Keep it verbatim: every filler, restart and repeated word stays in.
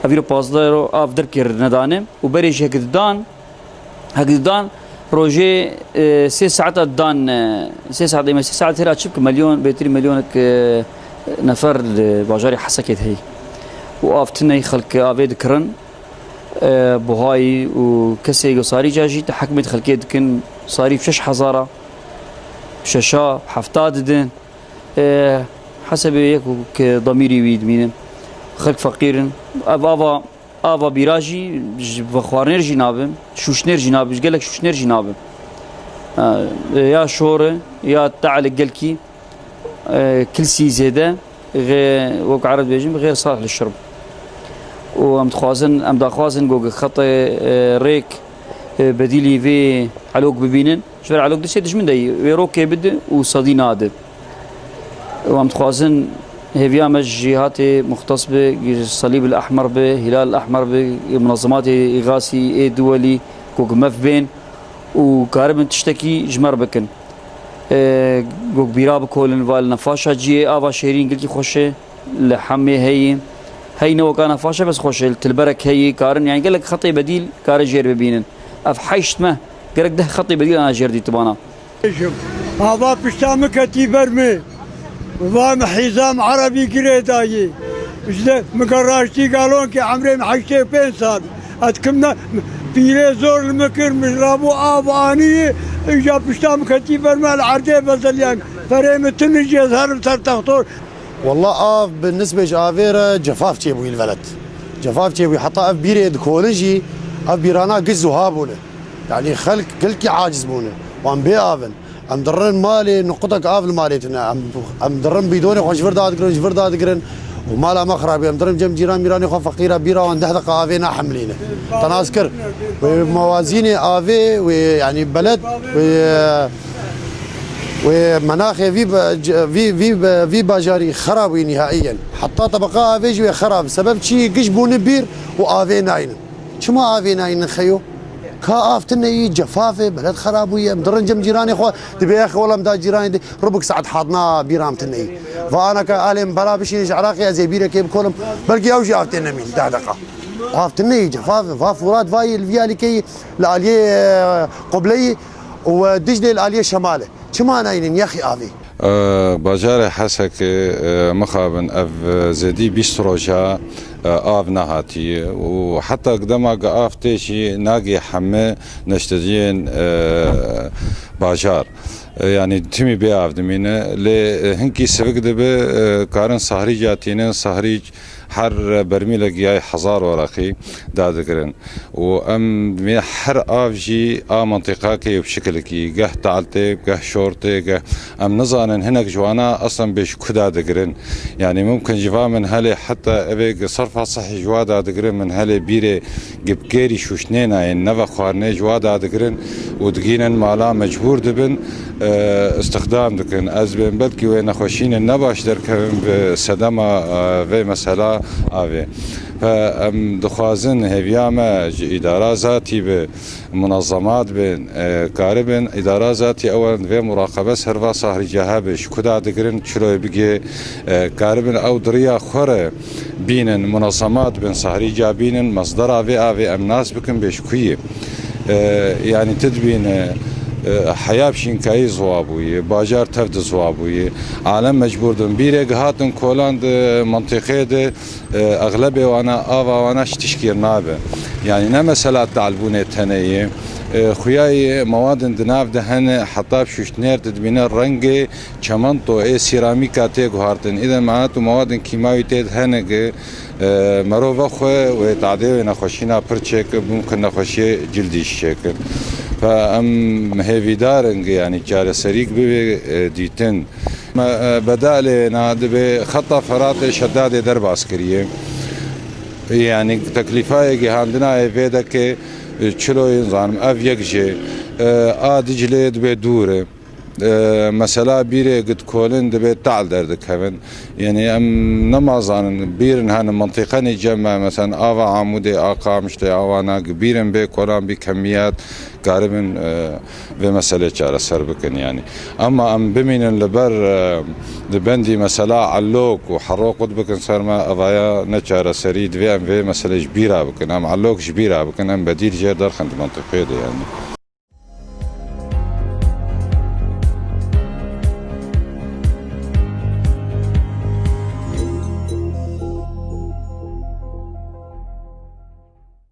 Ev îro pazdeh ro av derkê nedane û berê jî hek didan, hek didan rojê, e, sê saeta didan, e, sê saet ême, sê saet hêra çi bike, milyon, bêtirî milyonek, e, nefer li bajarê Hesekê de heye. Û av tune ye, xelk avê dikirin, e, buhayî û kesê go sarîca jî tehekmê di xelkê dikin, sarî bi şeş hezara, bi şeşa, bi hefta didin. E, hesebê yek ku demîrî wî dimînin. Xelk feqîr in. Ev ava, ava bîra jî ji vexwarinêr jî nabe, şûşnêr jî nabe, ji gelek şûşnêr jî nabe. E, ya şor e, ya te'l e gelkî, e, kilsî zêde, xê-, wek ereb dibêjin, xêr salih li şurb. Û em dixwazin, em daxwazin ku xetê, e, rêk, e, bedîlî vê elok bibînin. Ji ber elok distê dijmin de yî, wê rokê bide û sedî nade. Û em dixwazin hêviya me ji cîhatê muxtes be, Salîb el Ehmer be, Hilal el Ehmer be, munezematê îxasî ê duwelî ku mef bên û karibin tiştekî ji me re bikin. E, ku bîra bikolin, va li nefaşa ciyê ava şêrîn gelkî xweş e, li hemê heyî. Hey ne weka nefaşa bes xweş e, li tilberek heyî, karin, yani gelek xetê bedîl karin jêr bibînin. Ev heşt me, gerek deh xetê bedîl ana jêr dîtibana. Ava pişta min ketî ber min. Va min hîzam erebî girê dayê. Ji de min ke raştî galonkê emrê min heştê pênc sal. Ez dikim ne pîrê zor li min kir, min rabû av anî, îja pişta min ketî ber min, li erdê bezeliyan. Ferê min tuni jê, ez herim ser textor. Wallah, av bi nisbê ji avê re cefaf çêbûyî li velet. Cefaf çêbûyî, heta ev bîrê dikolin jî, ev bîrana giş zuha bûne. Yanî xelk gelkî aciz bûne. Wan bê av in. Em dirin malê, nuqutek av li malê tune. Em, em dirin bîdonê xwe ji vir dadigirin, ji vir dadigirin. Û mala me xirabî. Em dirin cem cîran mîranê xwe feqîra bîra wan deh deqa avê nahemilîne. Te nas kir. Wê mewazînê avê, wê, yanî beled, wê, wê menaxê vî be-, vî, vî be-, vî bajarî xirabî nihaiyen. Heta tebeqa avê jî wê xirab. Sebeb çi? Giş bûne bîr û avê naynin. Çima avê naynin xeyo? Ka av tune yî, cefaf e, beled xerab bûye. Em dirin cem cîranê xwe, dibê ex olam da cîranê de, rubik saet hatna bîram tune yî. Va ana ka alêm bela bişîne ji Iraqê, ez ê bîrekê bikolim. Belkî ew jî av tê nemîn, deh deqa. Av tune yî, cefaf e. Va Furat, va yî, li vî alîkê yî, li aliyê, e, qibleyî û, e, Diclê li aliyê şemal e. Çima naynin yexî avê? E, bajarê Hesekê, e, mixabin ev, e, zêdî bîst roja, e, av nehatiye û heta dema ku av tê jî nagê heme neşteciyên, e, bajar. E, yanî timî bê av dimîne. Lê, e, hinkî sivik dibe, e, karin Sahrîca tînin, Sahrîc her bermîlek yay hezar weraqî dadigirin. Û em divê her av jî a mentiqakê bi şikilekî, geh te'l tê, geh şor tê, geh em nizanin, hinek ji wana eslen bê ji ku dadigirin. Yanî mumkin ji va min helê heta evê gi serfa sehî ji wa dadigirin, min helê bîrê gi bi kêrî şûşnê nayên, neva xwarinê ji wa dadigirin û digînin mala mecbûr dibin, e, îstixdam dikin. Ez bên belkî wê nexweşînên nebaş derkevin bi sedema, e, vê mesela avê. Fe em dixwazin hêviya me ji îdara zatî bi munezemat bin, e, karibin îdara zatî ewan vê muraqebe ser va Sahrîca hebe, ji ku dadigirin, çiloyê bigê, e, karibin ew di riya xwe re bînin, munezemat bin, Sahrîca bînin, mesdera vê avê em nas bikin bê ji ku yê. E, yanî tu dibîne, e, heya bi şînkayî ziwa bûye, bajar tev di ziwa bûye. Alem mecbûr dibin. Bîrê gihatin kolan di mentiqê de, e, exlebê wana, ava wana ji tişkî nabe. Yanî ne mesela te'lbûnê tenê ye. E, xuyayê mewadin di nav de hene, heta bi şûştnêr didibîne rengê çemento ê sîramîka tê guhartin. Îde mehat û mewadin kîmawî tê de hene ki, e, merov vexwe wê tadê wê nexweşîna pir çêkir, mumkin nexweşiyê cildî jî çêkir. Fe em hêvîdar in ki, yanî çareserîk bibe, e, dîtin. Me, e, Bedalê na dibê xeta Feratê Şedadê derbas kiriye. Yanî teklîfayê gihandinayê vê de ke, e, çiloyê zanim ev yek jê, e, a Diclê dibê dûr e. E, mesela bîrê gitkolin dibê tal derdikevin. Yanî em nemazanin bîrin hene mintîqenî cem me, mesela ava Amûdê, a Qamişlê, awana gi bîrin bê kolan bî kemiyat karibin, e, vê meselê çareser bikin yanî. Ama em bimînin li ber, e, li bendî mesela Elok û Herok û dibikin ser me, evaya ne çareserî, divê em vê meselê ji bîra bikin. Em Elok ji bîra bikin, em bedîl jê derxin di mintîqê de yanî.